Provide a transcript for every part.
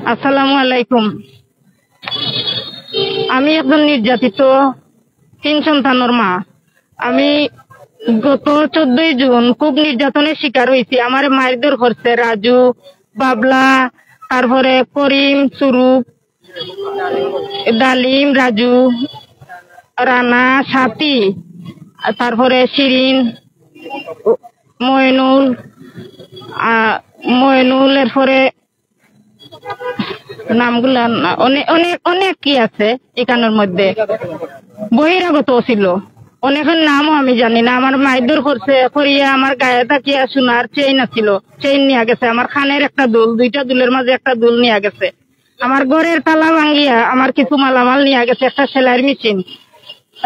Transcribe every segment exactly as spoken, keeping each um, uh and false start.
আসসালামু আলাইকুম। আমি একজন নির্যাতিত তিন সন্তানর মা। আমি গত চোদ্দই জুন খুব নির্যাতনের শিকার হইছি। আমারে মারধর করছে রাজু, বাবলা, তারপরে করিম, সুরুপ, ডালিম, রাজু, রানা, সাথী, তারপরে শিরিন, ময়নুল, আ, ময়নুল, এরপরে নামগুলা না, অনেক, অনেক, অনেক কি আছে এখানোর মধ্যে। বহিরাগত ছিল, অনেকের নামও আমি জানি না। আমার মারধর করছে, করিয়া আমার গায়ে থাকিয়া সোনার চেইন আছিল, চেইন নিয়া গেছে। আমার কানের একটা দুল, দুইটা দুলের মাঝে একটা দুল নিয়া গেছে। আমার ঘরের তালা ভাঙ্গিয়া আমার কিছু মালামাল নিয়া গেছে, একটা সেলাইয়ের মেশিন,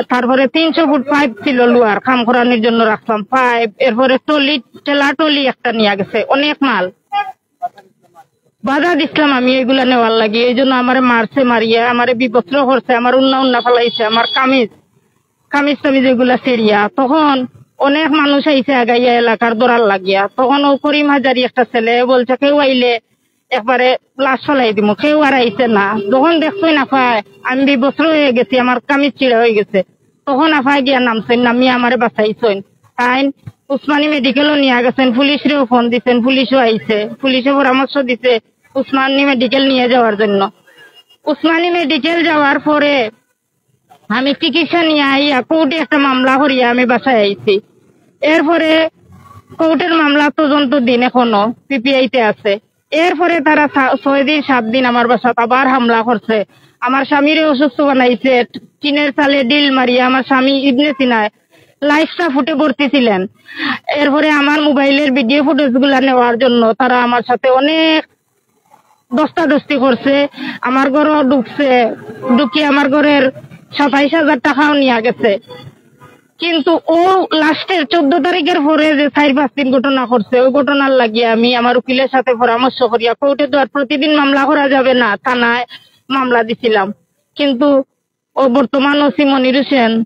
তারপরে তিনশো ফুট পাইপ ছিল, লোহার কাম করানোর জন্য রাখতাম পাইপ, এরপরে টলি, ঠেলা টলি একটা নিয়া গেছে, অনেক মাল। বাধা দিছিলাম আমি এগুলা নেওয়ার লাগি, এই জন্য আমারে মারছে, মারিয়া আমারে বিবস্ত্র করছে, আমার উন্না উন্না ফালাইছে, আমার কামিজ, কামিজ টামিজ এগুলা ছিড়িয়া। তখন অনেক মানুষ আইছে আগাইয়া এলাকার দরার লাগিয়া, তখন ও করিম হাজারি একটা ছেলে বলছে, "কেউ আইলে একবারে লাশ ফালাই দিমু, কেউ আর আইছে না।" যখন দেখছইন আফায় আমি বিবস্ত্র হয়ে গেছি, আমার কামিজ ছিঁড়া হয়ে গেছে, তখন আফায় গিয়া নামছইন, নামিয়া আমারে বাঁচাইছইন। তাইন উসমানী মেডিকেলও নিয়া গেছেন, পুলিশরেও ফোন দিছেন, পুলিশও আইছে, পুলিশে পরামর্শ দিছে উসমানী মেডিকেল নিয়ে যাওয়ার জন্য। উসমানী মেডিকেল যাওয়ার পরে আমি চিকিৎসা নিয়ে আইয়া কোর্টে একটা মামলা করিয়া আমি বাসায় আইছি। এরপরে কোর্টের মামলা তদন্ত দিন এখনো পিপিআইতে আছে। এরপরে তারা সা-, ছয় দিন, সাত দিন আমার বাসাত আবার হামলা করছে, আমার স্বামীরে অসুস্থ বানাইছে, টিনের চালে ডিল মারিয়া আমার স্বামী ইবনে সিনায় লাইফ সাপোর্টে ভর্তি ছিলেন। এরপরে আমার মোবাইলের ভিডিও ফুটেজ গুলা নেওয়ার জন্য তারা আমার সাথে অনেক দস্তাদস্তি করছে, আমার ঘরও ঢুকছে, ঢুকি আমার ঘরের সাতাইশ হাজার টাকাও নিয়ে গেছে। কিন্তু ও লাস্টের চোদ্দ তারিখের পরে যে চার পাঁচ দিন ঘটনা করছে, ওই ঘটনার লাগিয়া আমি আমার উকিলের সাথে পরামর্শ করিয়া কোর্টে তো আর প্রতিদিন মামলা করা যাবে না, থানায় মামলা দিছিলাম। কিন্তু ও বর্তমান ওসি মনির হোসেন,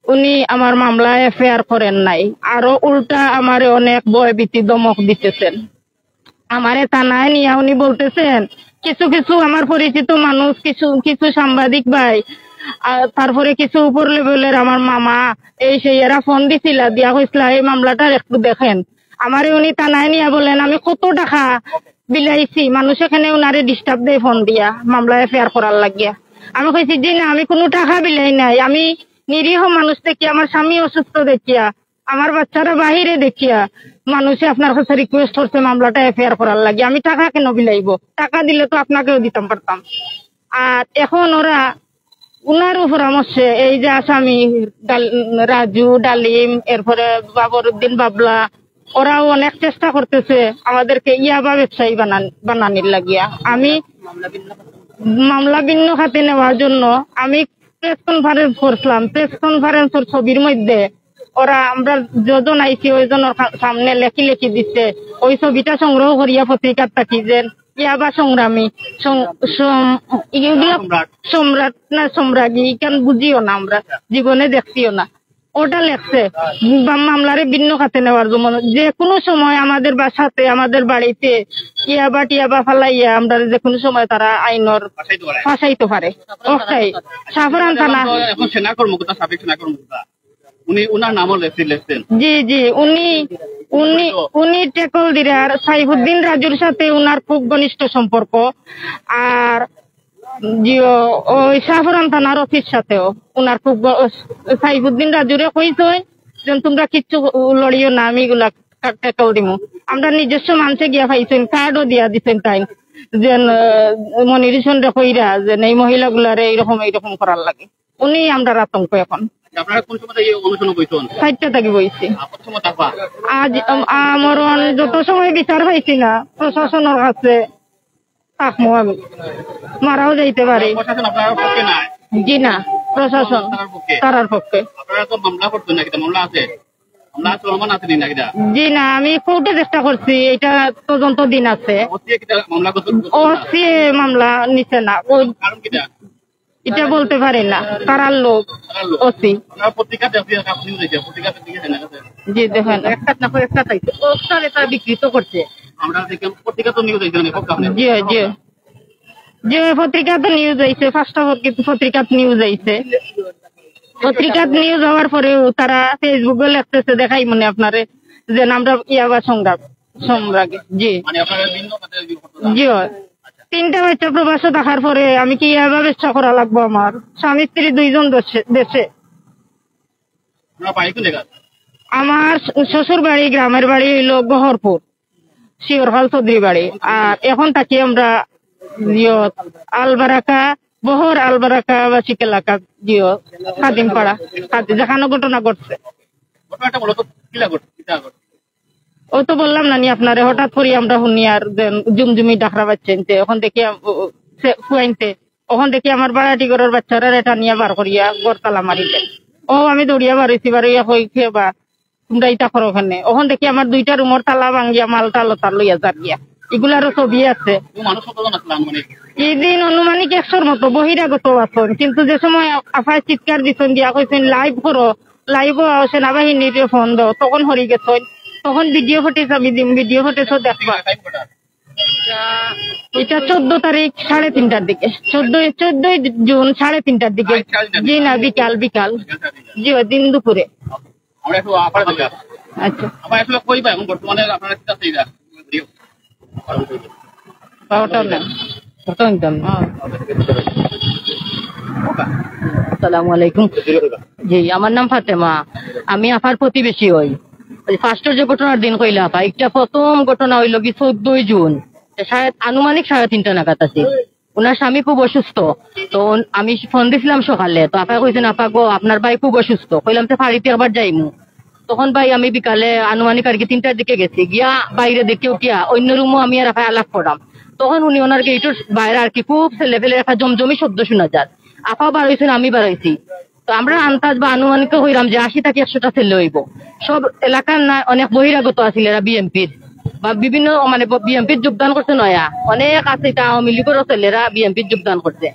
উনি আমার মামলা এফআইআর করেন নাই, আরো উল্টা আমারে অনেক ভয় ভীতি ধমক দিতেছেন। আমারে থানায় নিয়া উনি বলতেছেন, কিছু কিছু আমার পরিচিত মানুষ, কিছু কিছু সাংবাদিক ভাই, আর তারপরে কিছু উপর লেভেলের আমার মামা, এই সেই এরা ফোন দিছিলা, দিয়া কইছিলা এই মামলাটার একটু দেখেন। আমারে উনি থানায় নিয়া বলেন আমি কত টাকা বিলাইছি, মানুষ এখানে উনারে ডিস্টার্ব দেয় ফোন দিয়া মামলা এফআইআর করার লাগিয়া। আমি কইছি, "জি না, আমি কোনো টাকা বিলাই নাই, আমি নিরীহ মানুষ দেখিয়া, আমার স্বামী অসুস্থ দেখিয়া, আমার বাচ্চারা বাহিরে দেখিয়া মানুষে আপনার কাছে রিকোয়েস্ট করছে মামলাটা এফআইআর করার লাগি, আমি টাকা কেন বিলাইব? টাকা দিলে তো আপনাকেও দিতাম পারতাম।" আর এখন ওরা উনারও পরামর্শে এই যে আসামি ডাল-, রাজু, ডালিম, এরপরে বাবরুদ্দিন, বাবলা, ওরাও অনেক চেষ্টা করতেছে আমাদেরকে ইয়াবা ব্যবসায়ী বানান-, বানানির লাগিয়া। আমি মামলা ভিন্ন খাতে নেওয়ার জন্য আমি প্রেস কনফারেন্স করছিলাম। প্রেস কনফারেন্সের ছবির মধ্যে ওরা, আমরা যজন আইছি, ওইজনের কা-, সামনে লেখি লেখি দিচ্ছে, ওই ছবিটা সংগ্রহ করিয়া পত্রিকার থাকি যে ইয়াবা সংগ্রামী, সং-, সম-, ইগুলা সম্রাট। সম্রাট না সম্রাজ্ঞী, ইখান বুঝিও না, আমরা জীবনে দেখছিও না। ওটা লেখছে, বা মামলারে ভিন্ন খাতে নেওয়ার জন্য। যে কোনো সময় আমাদের বাসাতে, আমাদের বাড়িতে ইয়াবা টিয়াবা ফালাইয়া আমরা যে কোনো সময় তারা আইনর ফাঁসাইতে পারে। ফাঁসাইতে পারে। ওটাই। শাহপরান থানা। এখন সেনা কর্মকর্তা, সাবেক সেনা কর্মকর্তা, উনি, উনার নামও লেখছে, লেখছেন। জি, জি, উনি, উনি, উনি ট্যাকল দিরার সাইফুদ্দিন রাজুর সাথে উনার খুব ঘনিষ্ঠ সম্পর্ক। আর জি, ও, ওই শাহপরান থানার ওসির সাথেও উনার খুব গ-, সাইফুদ্দিন রাজুরে কইছইন যে, "তোমরা কিচ্ছু লড়িও না, আমি এগুলা কা-, ট্যাকল দিমু।" আমরা নিজস্ব মানুষে গিয়া পাইছইন, কার্ডও দিয়া দিছইন তাইন, যে, আহ, মনির হোসেনরে কইরা যে এই মহিলাগুলারে এইরকম, এইরকম করার লাগি। উনি আমরার আতঙ্ক এখন। আচ্ছা, আপনারা কোন সময় থেকে এই অনশনে বইছেন? চাইরটা থাকি বইছি। আহ, কত সময় থাকবা? আজ, আম-, আমরণ যত সময় বিচার পাইছি না প্রশাসনের কাছে, থাকমু আমি, মারাও যাইতে পারি। প্রশাসন আপনার পক্ষে নাই? জি না, প্রশাসন তারার পক্ষে? তারার পক্ষে। আপনারা তো মামলা করছেন নাকি? মামলা আছে? মামলা চলমান আছে নি নাকি এটা? জি না, আমি কোর্টে চেষ্টা করছি, এটা তদন্ত দিন আছে। ওসি কিতা মামলা করছেন? ওসি মামলা নিছে না। ওই কারণ কিতা? এটা বলতে পারি না, তারার লোক। ওসি। জি, দেখেন। একটা না করে একটা চাইছে, ওটার এটা বিকৃত করছে। আমরা দেখলাম পত্রিকা তো নিউজ আইছে, মানে, জি, জি। যে পত্রিকা তো নিউজ আইছে, ফার্স্ট অফ অল কিন্তু পত্রিকাত নিউজ আইছে। পত্রিকাত নিউজ হওয়ার পরেও তারা ফেসবুকে লেখতেছে, দেখাই মনে আপনারে, যে আমরা ইয়াবা সংগ্রাম, সংগ্রামে, জি। মানে, আপনারা ভিন্ন খাতে ইয়ে করতে চান? জি, হয়। তিনটা বাচ্চা প্রবাসে থাকার পরে আমি কি ইয়াবা ব্যবসা করা লাগবো আমার? স্বামী স্ত্রী দুইজন দেশে, দেশে। আপনার বাড়ি কোন জায়গা? আমার শ্বশুর বাড়ি, গ্রামের বাড়ি হইল গহরপুর, শিওরখাল চৌধুরী বাড়ি। আর এখন থাকি আমরা, ইয়ো, আলবারাকা, বহর আলবারাকা বাসিক এলাকা, ইয়ো, খাদিমপাড়া, খাদি-, যেখানে ঘটনা ঘটছে। ঘটনাটা মূলত কিলা ঘটছে, কিতা ঘটছে? ও তো বললাম না নি আপনারে, হঠাৎ করি আমরা শুনি আর যে জুমজুমি ডাকরা বাচ্চাইনতে, এখন দেখি আম-, ও, ও, সে ফুয়াইনতে, এখন দেখি আমার ভাড়াটি ঘরর বাচ্চারা এটা নিয়ে বার করিয়া ঘর তালা মারিতে। ও আমি দৌড়িয়া বার হইছি, বার হইয়া কই, "কে বা, তোমরা ইটা করো কেনে?" এখন দেখি আমার দুইটা রুমর তালা ভাঙ্গিয়া মাল টাল ওতা লইয়া যার গিয়া। এগুলারও ছবি আছে। ও মানুষ কতজন আসলে আনুমানিক? এই দিন আনুমানিক একশোর মতো বহিরাগত আছেন, কিন্তু যে সময় আফায় চিৎকার দিছেন, দিয়া কইছেন, "লাইভ করো, লাইভও সেনাবাহিনীর ফোন দাও", তখন হরি গেছেন, তখন ভিডিও ফুটেজ আমি দিম, ভিডিও ফুটেজও দেখবা। টাইম কটা? এটা চোদ্দ তারিখ সাড়ে তিনটার দিকে, চোদ্দই, চোদ্দই জুন সাড়ে তিনটার দিকে। রাত সাড়ে তিনটার জি না, দিকে। বিকাল, বিকাল। বিকাল সাড়ে তিনটা। জি, ওই দিন দুপুরে। আমরা একটু আপারে দেখা। আচ্ছা। আবার আসলে কই বা এখন বর্তমানে আপনারা কি চাচ্ছেন এটা? পাওয়াটা না। ওটা নিতাম না। হ্যাঁ। আসসালামু আলাইকুম। জি, আমার নাম ফাতেমা। আমি আফার প্রতিবেশী হই। ওই ফার্স্টের যে ঘটনার দিন কইলা আফা, একটা প্রথম ঘটনা হইল কি চোদ্দই জুন, সাড়ে, আনুমানিক সাড়ে তিনটা নাগাদ আছে। ওনার স্বামী খুব অসুস্থ, তো ওন-, আমি ফোন দিছিলাম সকালে, তো আফায় কইছেন, "আফা গো, আপনার ভাই খুব অসুস্থ।" কইলাম, "তো বাড়িতে একবার যাইমু।" তখন ভাই আমি বিকালে আনুমানিক আর কি তিনটার দিকে গেছি, গিয়া বাইরে দেখি উঠিয়া অন্য রুমও আমি আর আফায় আলাপ করাম। তখন উনি ওনার গেইটর বাইরে আর কি খুব ছেলে ফেলে একটা জমজমি শব্দ শোনা যায়। আফা বার হইছেন, আমি বার হইছি। তো আমরা আন্দাজ বা আনুমানিক কইরাম যে আশি থাকি একশোটা ছেলে হইব। সব এলাকার না, অনেক বহিরাগত আছিল এরা বিএনপির বা বিভিন্ন মানে বিএনপির যোগদান করছে নয়া, অনেক আছে এটা আওয়ামী লীগেরও ছেলেরা বিএনপির যোগদান করছে।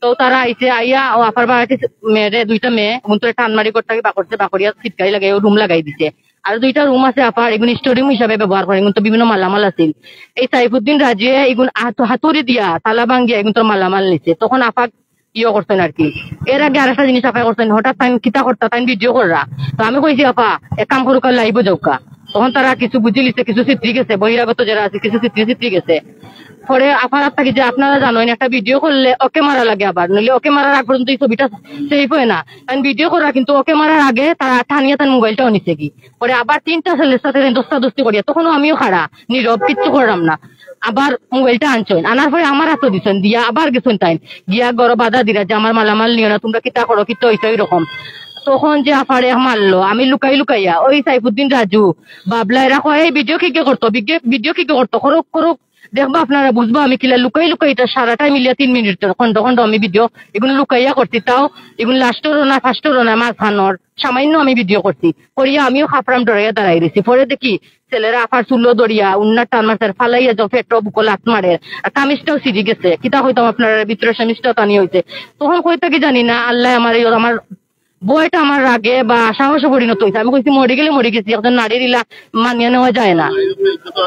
তো তারা আইছে, আইয়া ও আফার বাড়িতে মেয়েরে, দুইটা মেয়ে, এগুন তো টান মারি করতে বাকরছে, বাকরিয়া ছিটকাই লাগে, ও রুম লাগাই দিছে। আর দুইটা রুম আছে আফার, এগুন স্টোর রুম হিসাবে ব্যবহার করে, এগুন তো বিভিন্ন মালামাল আছিল। এই সাইফুদ্দিন রাজুয়ে এগুন হাত-, হাতুড়ি দিয়া তালা ভাঙ্গিয়া এগুন তোর মালামাল নিছে। তখন আফা ইয়ে করছেন আর কি। এর আগে আরেকটা জিনিস আফায় করছেন, হঠাৎ তাইন কিতা করতা, তাইন ভিডিও কররা। তো আমি কইছি, "আফা, এক কাম করুক্কা, লাইভও যাউক্কা।" তখন তারা কিছু বুঝি লিছে, কিছু ছিটকি গেছে, বহিরাগত যারা আছে কিছু ছিটকি ছিটকি গেছে। পরে আফার আত থাকি যে আপনারা জানেন, একটা ভিডিও করলে ওকে মারা লাগে আবার, নইলে ওকে মারার আগ পর্যন্ত এই ছবিটা সেভ হয় না। কারণ ভিডিও করা কিন্তু ওকে মারার আগে তারা টানিয়া তার মোবাইলটাও নিছে কি। পরে আবার তিনটা ছেলের সাথে ধস্তাধস্তি করিয়া, তখনও আমিও খাড়া, নীরব, কিচ্ছু করলাম না। আবার মোবাইলটা আনছইন, আনার পরে আমার আতো দিছইন, দিয়া আবার গেছইন তাইন, গিয়া ঘরো বাধা দিরা যে আমার মালামাল নিও না, তোমরা কিতা করো, কিতা হইছে ওই রকম। তখন যে আফারে মারলো, আমি লুকাই লুকাইয়া, ওই সাইফুদ্দিন রাজু, বাবলা এরা কয়, "এই ভিডিও কিগে করতো, ভিডিও, ভিডিও কিগে করতো, করুক, করুক, দেখবা আপনারা বুঝবা আমি কিলা লুকাই লুকাই এটা সারাটাই মিলিয়া তিন মিনিট খন্ড খন্ড আমি ভিডিও এগুন লুকাইয়া করছি, তাও এগুন লাস্টরও না, ফার্স্টরও না, মাঝখানোর সামান্য আমি ভিডিও করছি।" করিয়া আমিও খাপরাম ডরাইয়া দাঁড়াই রইছি। পরে দেখি ছেলেরা আফার চুলো ধরিয়া উন্নার টান মারছে, ফালাইয়া যাও, পেটো বুকো লাত মারে, আর কামিজটাও ছিঁড়ি গেছে। কিতা কইতাম আপনার ভিতরে, কামিজটাও টানি হইছে। তখন কই থাকি জানি না, আল্লাহ আমার এই, আমার ভয়টা আমার রাগে বা সাহসে পরিণত হইছে। আমি কইছি, "মরি গেলে মরি গেছি, একজন নারীর ইলা মানিয়া নেওয়া যায় না,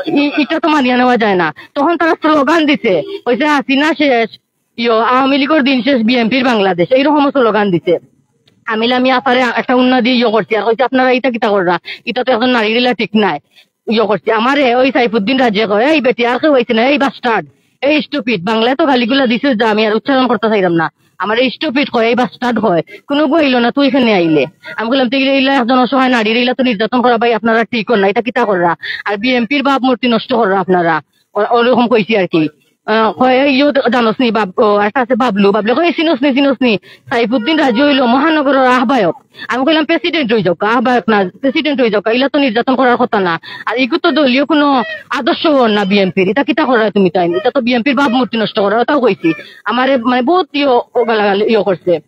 ই-, ইটা তো মানিয়া নেওয়া যায় না।" তখন তারা স্লোগান দিছে, কইছে, "হাসিনা শেষ, ইয়ো, আওয়ামী লীগের দিন শেষ, বিএনপির বাংলাদেশ", এইরকম স্লোগান দিছে। আমি লামি আফারে একটা উন্না দিয়ে ইয়ে করছি, আর কইছি, "আপনারা ইটা কিতা কররা? ইটা তো একজন নারীর ইলা ঠিক নাই।" ইয়ে করছি। আমারে ওই সাইফুদ্দিন রাজে কয়, "এই বেটি, আর কেউ আইছে না, এই বাস্টার্ড, এই স্টুপিড।" বাংলায় তো গালিগুলা দিছে যে আমি আর উচ্চারণ করতে চাইলাম না। আমারে স্টুপিড কয়, এই বাস্টার্ড কয়, "কোনো গো আইলো না, তুই কেনে আইলে?" আমি কইলাম, "তুই ইলা একজন অসহায় নারীর ইলা তো নির্যাতন করা ভাই আপনারা ঠিক কর না, এটা কিতা কররা? আর বিএনপির ভাবমূর্তি নষ্ট কররা আপনারা।" ও-, ওরকম কইছি আর কি। আহ, কয়, "এই ইয়ো জানোস নি, বাব-, ও, একটা আছে বাবলু।" বাবলু কয়, "এই চিনোস নি, চিনোস নি? সাইফুদ্দিন রাজু হইলো মহানগরের আহ্বায়ক।" আমি কইলাম, "প্রেসিডেন্ট হয়ে যাও, আহ্বায়ক না, প্রেসিডেন্ট হয়ে যাও, ইলা তো নির্যাতন করার কথা না। আর ইগু তো দলীয় কোনো আদর্শ না বিএনপির, এটা কিতা করার তুমি তাই? এটা তো বিএনপির ভাবমূর্তি নষ্ট করার", ওটাও কইছি। আমারে মানে বহুত ইয়ো, ও গালাগালি ইয়ো করছে।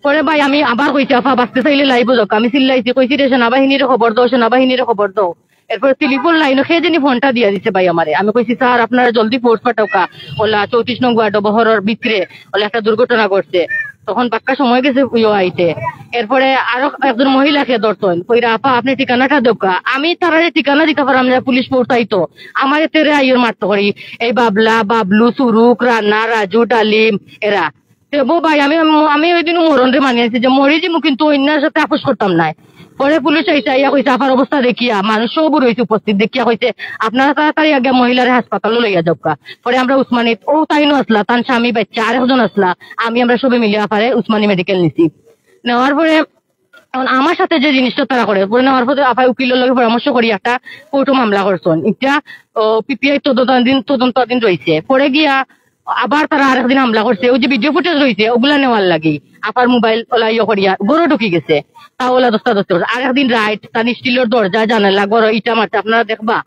পরে ভাই আমি আবার কইছি, "আফা, বাঁচতে চাইলে লাইভও যাও।" আমি চিল্লাইছি, কইছি, "রে সেনাবাহিনীরে খবর দাও, সেনাবাহিনীরে খবর দাও।" এরপরে টেলিফোন লাইনও কে জানি ফোনটা দিয়া দিছে ভাই আমারে। আমি কইছি, "স্যার, আপনারা জলদি ফোর্স পাঠাউক্কা, ওলা চৌত্রিশ নং ওয়ার্ড বহরর ভিতরে ওলা একটা দুর্ঘটনা ঘটছে।" তখন বাক্কা সময় গেছে ইয়ো আইতে। এরপরে আরো একজন মহিলাকে ধরছইন, কইরা, "আপা, আপনে ঠিকানাটা দেউক্কা।" আমি তারারে ঠিকানা দিতাম পারলাম না, পুলিশ ফোর্স আইতো। আমারে তেরে আইয়র মারতো করি, এই বাবলা, বাবলু, সুরুক, রানা, রাজু, ডালিম, এরা। তে বো ভাই, আমি, আমি ওই দিনও মরণরে মানি আনছি যে মরি যিমু, কিন্তু অইন্যার সাথে আপোষ করতাম নায়। পরে পুলিশ আইসা ইয়া কইছে, আপার অবস্থা দেখিয়া, মানুষ সব রইছে উপস্থিত, দেখিয়া কইছে, "আপনারা তাড়াতাড়ি আগে মহিলারে হাসপাতালো লইয়া যাউক্কা।" পরে আমরা উসমানী, ও তাইনও আসলা, তান স্বামী, বাচ্চা, আরেকজন আসলা, আমি, আমরা সবে মিলিয়া আপারে উসমানী মেডিকেল নিছি। নেওয়ার পরে এখন আমার সাথে যে জিনিসটা তারা করে, পরে নেওয়ার পরে আপায় উকিলর লগে পরামর্শ করি একটা কোর্টো মামলা করছইন। ইটা, ও, পিপিআই তদন্তাধীন, তদন্তাধীন রইছে। পরে গিয়া আবার তারা আরেকদিন হামলা করছে, ওই যে ভিডিও ফুটেজ রইছে, ওগুলা নেওয়ার লাগি আপার মোবাইল ওলা ইয়ে করিয়া ঘরো ঢুকি গেছে, তা ওলা দস্তা দস্তি করছে। আরেকদিন রাইট তান স্টিলর দরজা, জানালা, ঘরো ইটা মারছে, আপনারা দেখবা।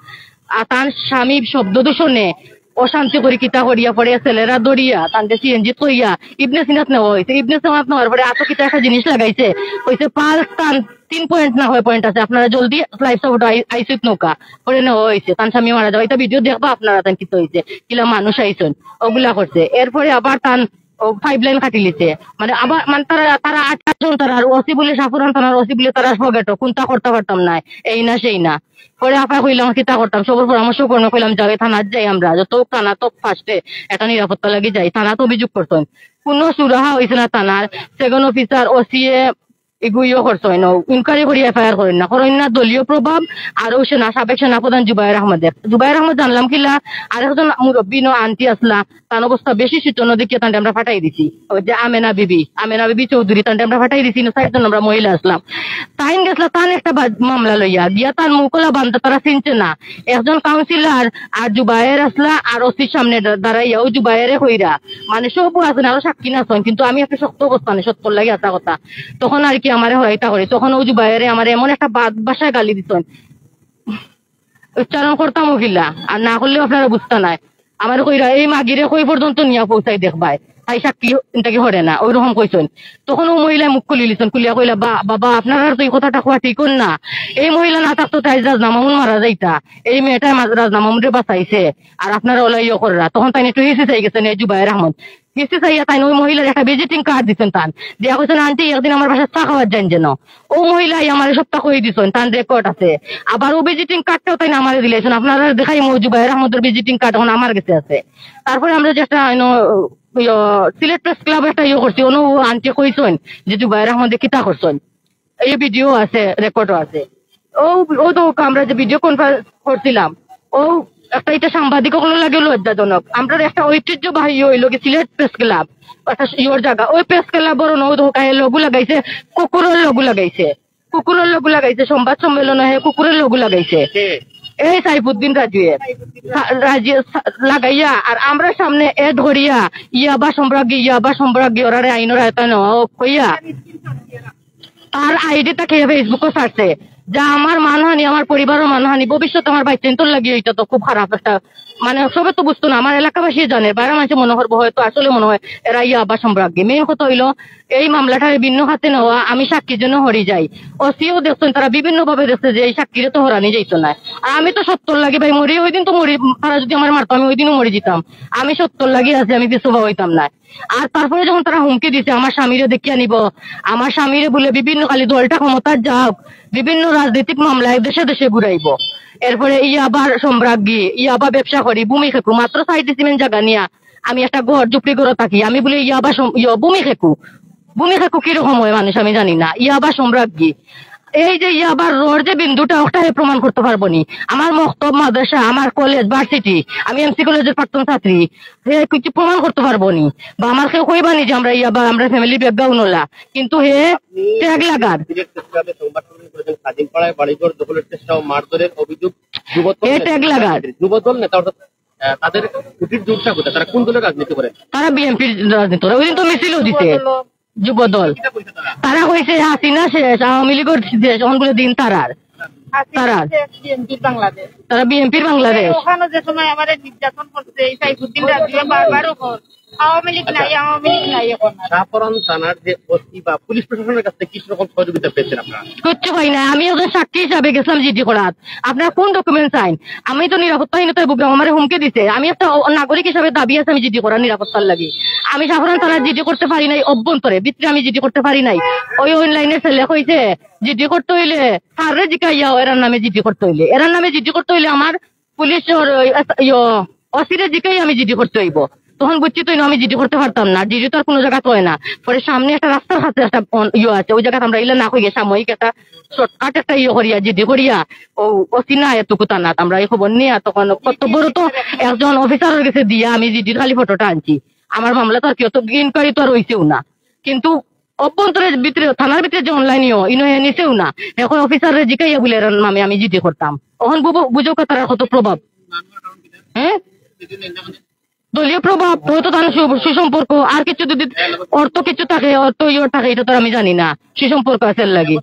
আর তান স্বামী শব্দ দূষণে অশান্তি করি কিতা করিয়া পরে ছেলেরা ধরিয়া তানরে সিএনজি থইয়া ইবনে সিনাত নেওয়া হয়েছে। ইবনে সিনাত নেওয়ার পরে আতো কিতা একটা জিনিস লাগাইছে, কইছে পালস তান তিন পয়েন্ট না কয় পয়েন্ট আছে, আপনারা জলদি লাইফ সাপোর্ট আইসিউত নেউক্কা। পরে নেওয়া হয়েছে, তান স্বামী মারা যাওয়া, এটা ভিডিও দেখবা আপনারা, তান কিতা হয়েছে, কিলা মানুষ আইছইন, ওগুলা করছে। এরপরে আবার তান ও পাইপ লাইন কাটি লিছে, মানে আবার, মানে তারা, তারা আট জন, তারা আর ওসি বলে, সাফুরান থানার ওসি বলে, তারা ফগেটো কোনটা করতে পারতাম না, এই না সেই না। পরে আপায় কইলাম, "কিতা করতাম?" সবর পরামর্শ করমু, কইলাম, "যাও, থানাত যাই আমরা, যত হোক থানা তো ফার্স্টে একটা নিরাপত্তা লাগি যাই।" থানাত অভিযোগ করছইন, কোনো সুরাহা হইছে না থানার। সেকেন্ড অফিসার, ওসিএ এগুইও করছইন, ইনকোয়ারি করি এফআইআর করইন না, করইন না দলীয় প্রভাব। আর ও সেনা, সাবেক সেনাপ্রধান জুবায়ের আহমদে, জুবায়ের আহমদ জানলাম কিলা, আরেকজন মুরব্বী ন আন্টি আসলা, তান অবস্থা বেশি শোচনীয় দেখিয়া তানরে আমরা ফাটাই দিছি। ওই যে আমেনা বিবি, আমেনা বিবি চৌধুরী, তানরে আমরা ফাটাই দিছি, ইনো চাইরজন আমরা মহিলা আসলাম। তাইন গেছলা তান একটা বা-, মামলা লইয়া গিয়া তান মুখলা বান্ধা, তারা চিনছে না। একজন কাউন্সিলর আর জুবায়ের আসলা আর ওসির সামনে দা-, দাঁড়াইয়া ও জুবায়েরে কইরা, মানে সবও আছইন, আরো সাক্ষী না আছইন, কিন্তু আমি একটা শক্ত অবস্থানে সত্যর লাগি আছা কথা। তখন আর কি আমারে হরাইতা করে, তখন ও জুবায়েরে আমারে এমন একটা বাদ ভাষায় গালি দিছইন, উচ্চারণ করতাম ও কিলা, আর না করলেও আপনারা বুঝতা নাই। আমারে কইরা, "এই মাগিরে কই পর্যন্ত নিয়া পৌঁছাই দেখবায়, তাই সাক্ষী ইনতাকি হরে না", ওই রকম কইছইন। তখন ও মহিলায় মুখ খুলি লিছইন, খুলিয়া কইলা, "বা-, বাবা, আপনারার তো এই কথাটা কওয়া ঠিক অর না। এই মহিলা না থাকতো তাই রাজনা মামুন মারা যাইতা, এই মেয়েটায় মা-, রাজনা মামুনরে বাঁচাইছে, আর আপনারা ওলা ইয়ে কররা।" তখন তাইন একটু হিসি চাই গেছইন, এই জুবায়ের আহমদ হিসি চাইয়া তাইন ওই মহিলার একটা ভিজিটিং কার্ড দিছইন তান, দিয়া কইছইন, "আন্টি, একদিন আমার বাসায় চা খাওয়ার যাইন যেন।" ও মহিলায় আমারে সবটা কই দিছইন, তান রেকর্ড আছে। আবার ও ভিজিটিং কার্ডটাও তাইন আমারে দিলাইছইন, আপনারা দেখাই, ও জুবায়ের আহমদর ভিজিটিং কার্ড এখন আমার গেছে আছে। তারপরে আমরা যে একটা, you know, yo, Sylhet press club একটা ইয়ে করছি, অনু আন্টি কইছইন যে জুবায়ের আহমদে কিতা করছইন, এই ভিডিও আছে, রেকর্ডও আছে। ও, ও তো আমরা যে ভিডিও কনফারেন্স করছিলাম, ও একটা, এটা সাংবাদিক অকলর লাগেও লজ্জাজনক। আমরা একটা ঐতিহ্যবাহী হইল কি সিলেট প্রেস ক্লাব, একটা ইয়োর জায়গা, ওই প্রেস ক্লাব বড় নৌ ধোকায় লঘু লাগাইছে, কুকুরর লঘু লাগাইছে, কুকুরর লঘু লাগাইছে, সংবাদ সম্মেলনে হে কুকুরর লঘু লাগাইছে। কে? এই সাইফুদ্দিন রাজুয়ে। সা-, রাজু সা-, লাগাইয়া আর আমরা সামনে এড করিয়া ইয়াবা সম্রাজ্ঞী, ইয়াবা সম্রাজ্ঞী, ওরারে আইনর আয়তায় নেওয়া হোক কইয়া তার আইডি তাকে ফেসবুকও ছাড়ছে, যা আমার মানহানি, আমার পরিবারর মানহানি, ভবিষ্যতে আমার বাচ্চাইন্তর লাগি এটা তো খুব খারাপ একটা, মানে সবে তো বুঝতো না, আমার এলাকাবাসী জানে, বাইরে মানুষে মনে করবো হয়তো আসলে মনে হয় এরা ইয়াবা সম্রাজ্ঞী। মেইন কথা হইলো এই মামলাটা ভিন্ন খাতে নেওয়া, আমি সাক্ষীর জন্য হরি যাই। ওসিও দেখছেন, তারা বিভিন্ন ভাবে দেখছে যে এই সাক্ষীরে তো হরানি যাইতো না। আর আমি তো সত্যর লাগি ভাই মরি, ওই দিন তো মরি, তারা যদি আমার মারতো আমি ওই দিনও মরি যেতাম। আমি সত্যর লাগি আছি, আমি পিছুপা হইতাম না। আর তারপরে যখন তারা হুমকি দিছে আমার স্বামীরে দেখিয়া নিব, আমার স্বামীরে বলে বিভিন্ন খালি দলটা ক্ষমতার যাক, বিভিন্ন রাজনৈতিক মামলায় দেশে দেশে ঘুরাইব। এরপরে ইয়াবার সম্রাজ্ঞী, ইয়াবা ব্যবসা করি, ভূমি খেকু, মাত্র সাইড সিমেন্ট জায়গা নিয়া আমি একটা ঘর, ঝুপড়ি ঘরে থাকি, আমি বলি ইয়াবা সম-, ইয়ো, ভূমি খেকু। ভূমি খেকু কিরকম হয় মানুষ আমি জানি না, ইয়াবা সম্রাজ্ঞী। এই যে ইয়াবার রোড যে বিন্দুটা, ওটা হে প্রমাণ করতে পারবো নি। আমার মক্তব, মাদ্রাসা, আমার কলেজ, ভার্সিটি, আমি এমসি কলেজের প্রাক্তন ছাত্রী, হে কিছু প্রমাণ করতে পারবো নি। বা আমার কেউ কইবা নি যে আমরা ইয়াবা, আমরা ফ্যামিলি ব্যাকগ্রাউন্ড ওলা, কিন্তু হে ট্যাগ লাগার। সিলেট প্রেস ক্লাবে সংবাদ সম্মেলন করেছেন খাদিমপাড়ায় বাড়িঘর দখলের চেষ্টা ও মারধরের অভিযোগ যুবদল হে নেতা। ট্যাগ লাগার। যুবদল নেতা অর্থাৎ, আহ, তাদের খুঁটির জোরটা কোথায়? তারা কোন দলের রাজনীতি করেন? তারা বিএনপির রাজনীতি করে। ওই দিন তো মিছিলও দিছে যুবদল। তারা কইছে হাসিনা শেষ, আওয়ামী লীগের শেষ, অনগুলো দিন তারার। হাসিনা তারার। শেষ, বিএনপির বাংলাদেশ। তারা বিএনপির বাংলাদেশ। ওখানে যে সময় আমাদের নির্যাতন করছে, এই সাইফুদ্দিন রাজিয়ে বারবার ওখানে আওয়ামী লীগ নাই, আওয়ামী লীগ নাই এখন। শাহপরান থানার যে ওসি বা পুলিশ প্রশাসনের কাছ থেকে কি রকম সহযোগিতা পেয়েছেন আপনারা? কিচ্ছু পাই না। আমি একজন সাক্ষী হিসাবে গেছিলাম জিডি করাত। আপনারা কোন ডকুমেন্ট চাইন? আমি তো নিরাপত্তাহীনতায় ভুগলাম, আমারে হুমকি দিছে। আমি একটা অ-, নাগরিক হিসাবে দাবি আছে আমি জিডি করার নিরাপত্তার লাগি। আমি শাহপরান থানার জিডি করতে পারি নাই, অভ্যন্তরে, ভিতরে আমি জিডি করতে পারি নাই। ওই অনলাইনে ছেলে কইছে জিডি করতে হইলে স্যাররে জিকাইয়া এরার নামে জিডি করতে হইলে, এরার নামে জিডি করতে হইলে আমার পুলিশ ওর ওই এস-, ইয়ো, ওসিরে জিকাই আমি জিডি করতে হইব। তখন বুঝছি তো আমি জিডি করতে পারতাম না, জিডি তো আর কোনো জায়গা হয় না। পরে সামনে একটা রাস্তার কাছে একটা অন-, ইয়ে আছে, ওই জায়গাতে আমরা ইলা না কইয়া সাময়িক একটা শর্টকাট একটা ইয়ে করিয়া জিডি করিয়া ও ওসি না এত কুতা না, আমরা এই খবর নিয়ে তখন কত বড় তো একজন অফিসারের গেছে দিয়া আমি জিডির খালি ফটোটা আনছি। আমার মামলা তো আর কি অত ইনকোয়ারি তো আর হইছেও না, কিন্তু অভ্যন্তরের ভিতরে, থানার ভিতরে যে অনলাইনেও ইনো হে নিছেও না। এখন অফিসাররে জিকাইয়া বলে এরার নামে আমি জিডি করতাম। এখন বুঝো, বুঝো কা তারা কত প্রভাব? হ্যাঁ, দলীয় প্রভাব। হয়তো তার সু-, সুসম্পর্ক, আর কিছু যদি অর্থ কিছু থাকে, অর্থ ইয়ে থাকে, এটা তো আর আমি জানি না। সুসম্পর্ক আছে এর লাগি।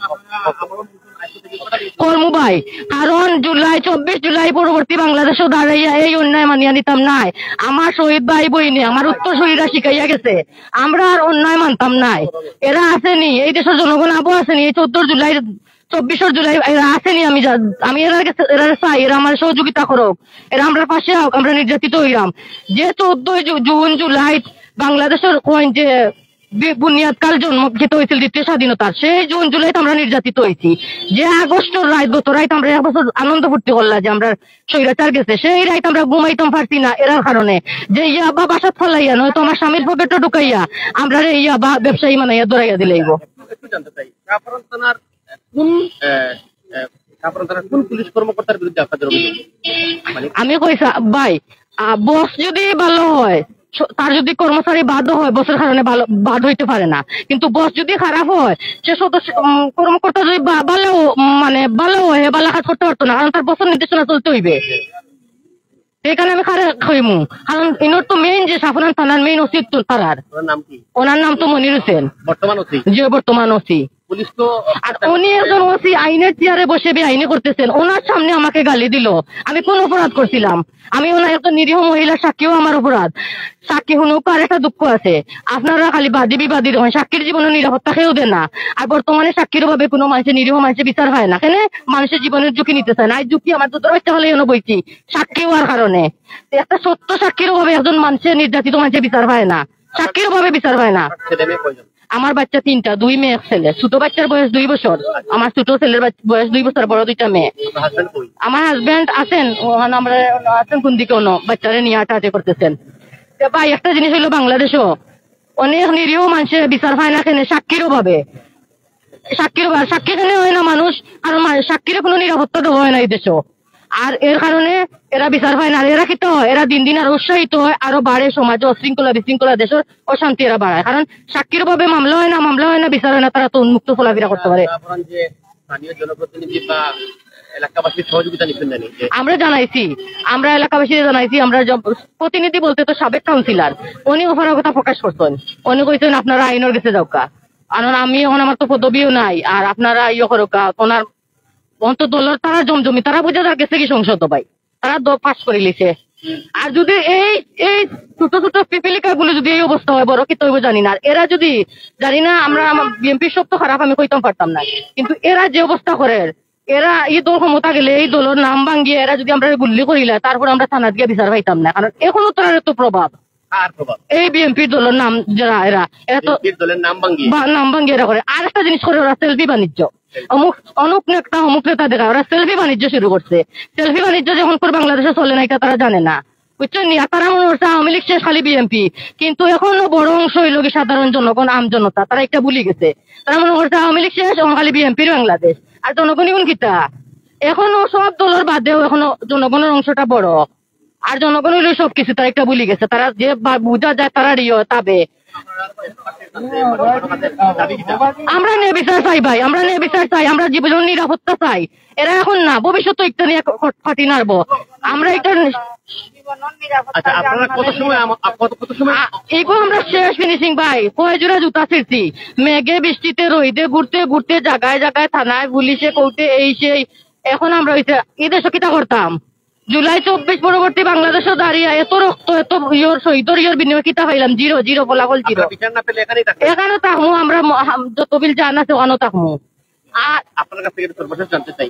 কর্ম ভাই, কারণ জুলাই, চব্বিশ জুলাই পরবর্তী বাংলাদেশও দাঁড়াইয়া এই অন্যায় মানিয়া নিতাম নাই। আমার শহীদ ভাই বইনে, আমার উত্তর শহীদরা শিখাইয়া গেছে, আমরা আর অন্যায় মানতাম নাই। এরা আছেনি, এই দেশের জনগণ আবো আছেনি, এই চোদ্দ জুলাই, চব্বিশ জুলাই এরা আছেনি। আমি যা-, আমি এরা গেছে, এরা চাই, এরা আমার সহযোগিতা করুক, এরা আমরা পাশে হোক, আমরা নির্যাতিত হইলাম। যে চোদ্দই জু-, জুন, জুলাই বাংলাদেশের কইন যে বি-, বুনিয়াদকাল জন্ম খেতে হয়েছিল দ্বিতীয় স্বাধীনতার, সেই জুন জুলাইতে আমরা নির্যাতিত হয়েছি। যে আগস্টর রাত, গত রাত আমরা এক বছর আনন্দ ফুর্তি করলাম যে আমরা স্বৈরাচার গেছে, সেই রাত আমরা ঘুমাইতাম পারছি না এরার কারণে। যে ইয়াবা বাসাত ফালাইয়া নয়তো আমার স্বামীর পকেটে ঢুকাইয়া আমরা রে ইয়াবা ব্যবসায়ী মানাইয়া ধরাইয়া দিলাইব। একটু, একটু জানতে চাই, শাহপরান থানার কোন, আহ, আহ, শাহপরান থানার কোন পুলিশ কর্মকর্তার বিরুদ্ধে আপনাদের অভিযোগ? মানে আমি কই সা-, ভাই, আহ, বস যদি ভালো হয়, স-, তার যদি কর্মচারী বাদও হয়, বসের কারণে ভালো, বাদ হইতে পারে না। কিন্তু বস যদি খারাপ হয়, সে সদস্য, উম, কর্মকর্তা যদি বা-, ভালো, উম, মানে ভালো হয়, হে ভালো কাজ করতে পারতো না, কারণ তার বসের নির্দেশনা চলতে হইবে। এখানে আমি কারে কইমু, কারণ ইনোর তো মেইন যে শাহপরান থানার মেইন ওসি তো তারার। ওনার নাম কি? ওনার নাম তো মনির হোসেন। বর্তমান ওসি? জি, বর্তমান ওসি। পুলিশ তো আর উনি একজন ওসি আইনের চেয়ারে বসে বেআইনি করতেছেন, ওনার সামনে আমাকে গালি দিল। আমি কোন অপরাধ করছিলাম? আমি ওনার একজন নিরীহ মহিলা সাক্ষীও আমার অপরাধ। সাক্ষী হুনুক আর একটা দুঃখ আছে, আপনারা খালি বাদী বিবাদী দেখেন, সাক্ষীর জীবনের নিরাপত্তা কেউ দেন না। আর বর্তমানে সাক্ষীর অভাবে কোনো মানুষের, নিরীহ মানুষের বিচার হয় না, কেন? মানুষের জীবনের ঝুঁকি নিতে চায় না। এই ঝুঁকি আমার দুধর বাচ্চা হলে এনে বইছি সাক্ষী হওয়ার কারণে। একটা সত্য সাক্ষীর অভাবে একজন মানুষের, নির্যাতিত মানুষের বিচার হয় না, সাক্ষীর অভাবে বিচার হয় না। ছেলে মেয়ে কয়জন? আমার বাচ্চা তিনটা, দুই মেয়ে এক ছেলে। ছোট বাচ্চার বয়স দুই বছর, আমার ছোট ছেলের বাচ-, বয়স দুই বছর, বড় দুইটা মেয়ে। আপনার হাজবেন্ড কই? আমার হাজবেন্ড আছেন, ওখানে আমরা আছেন কোন দিকে, অন্য বাচ্চারে নিয়ে আটাআটি করতেছেন। তো ভাই, একটা জিনিস হইলো, বাংলাদেশও অনেক নিরীহ মানুষের বিচার হয় না, কেন? সাক্ষীর অভাবে। সাক্ষীর অভাবে, সাক্ষী কেন হয় না মানুষ? কারণ মা-, সাক্ষীর কোনো নিরাপত্তা দেওয়া হয় না এই দেশও। আর এর কারণে এরা বিচার পায় না। আর এরা কিতা হয়? এরা দিন দিন আরো উৎসাহিত হয়, আরো বাড়ে সমাজে উশৃঙ্খলা বিশৃঙ্খলা, দেশের অশান্তি এরা বাড়ায়। কারণ সাক্ষীর অভাবে মামলা হয় না, মামলা হয় না, বিচার হয় না, তারা তো উন্মুক্ত চলাফেরা করতে পারে। আপনারা যে স্থানীয় জনপ্রতিনিধি বা এলাকাবাসীর সহযোগিতা নিচ্ছেন জানি যে আমরা জানাইছি, আমরা এলাকাবাসীরা জানাইছি, আমরা জ-, প্রতিনিধি বলতে তো সাবেক কাউন্সিলর, উনি ওপরে কথা প্রকাশ করছেন, উনি কইছেন আপনারা আইনের গেছে যাওকা, কারণ আমি এখন আমার তো পদবিও নাই, আর আপনারা ইয়ে করুকা, ওনার অন্ত দলর তারা জমজমি, তারা বুঝে তার গেছে কি সংসদ ভাই, তারা দ পাস করে লিছে। আর যদি এই, এই ছোট ছোট পিপিলিকা গুলো যদি এই অবস্থা হয়, বড় কিতা হইব জানি না। আর এরা যদি, জানি না, আমরা, আমার বিএনপির সব তো খারাপ আমি কইতাম পারতাম না, কিন্তু এরা যে অবস্থা করে, এরা এই দল ক্ষমতা গেলে এই দলের নাম ভাঙিয়ে এরা যদি আমরা গুল্লি করিলা, তারপর আমরা থানাত গিয়ে বিচার পাইতাম না, কারণ এখনো তারা তো প্রভাব। কার প্রভাব? এই বিএনপির দলের নাম যারা এরা, এরা তো বিএনপির দলের নাম ভাঙিয়ে? বা-, নাম ভাঙিয়ে এরা করে। আর একটা জিনিস করে ওরা সেলফি বাণিজ্য। অমুক, অমুক নেতা, অমুক নেতা দেখা, ওরা সেলফি বাণিজ্য শুরু করছে। সেলফি বাণিজ্য যখন করে বাংলাদেশে চলে না, এটা তারা জানে না, বুঝছেন নি? আর তারা মনে করছে আওয়ামী লীগ শেষ, খালি বিএনপি। কিন্তু এখনো বড় অংশ হইল কি সাধারণ জনগণ, আম জনতা, তারা একটা ভুলি গেছে। তারা মনে করছে আওয়ামী লীগ শেষ, এখন খালি বিএনপির বাংলাদেশ। আর জনগণ এখন কিতা? এখনো সব দলের বাদেও এখনো জনগণের অংশটা বড়। আর জনগণ হইলো সবকিছু, তারা একটা ভুলি গেছে। তারা যে বা-, বুঝা যায় তারা রিও তাবে। আমরা ন্যায় বিচার চাই ভাই, আমরা ন্যায় বিচার চাই, আমরা জীবন নিরাপত্তা চাই। এরা এখন না, ভবিষ্যতে একটা নিয়ে ক-, ফাটি নাড়বো। আমরা একটা আচ্ছা, আপনারা কত সময় আমা-, আপ-, কত, কত সময়? আ-, এগো আমরা শেষ ফিনিশিং ভাই, কয় জোড়া জুতা ছিঁড়ছি, মেঘে বৃষ্টিতে রইদে ঘুরতে ঘুরতে জায়গায় জায়গায় থানায় পুলিশে কোর্টে এই সেই। এখন আমরা হইছে এই দেশে কিতা করতাম? জুলাই চব্বিশ পরবর্তী বাংলাদেশও দাঁড়িয়ে এত রক্ত, এত ইয়র, শহীদর ইয়র বিনিময়ে কিতা পাইলাম? জিরো, জিরো, ফলাফল জিরো। আপনারা বিচার না পেলে এখানেই থাকবেন। এখানো থাকমু আমরা, ম-, হাম-, যত বিল জান আছে ওখানো থাকমু। আর আপনার কাছ থেকে একটু সর্বশেষ জানতে চাই,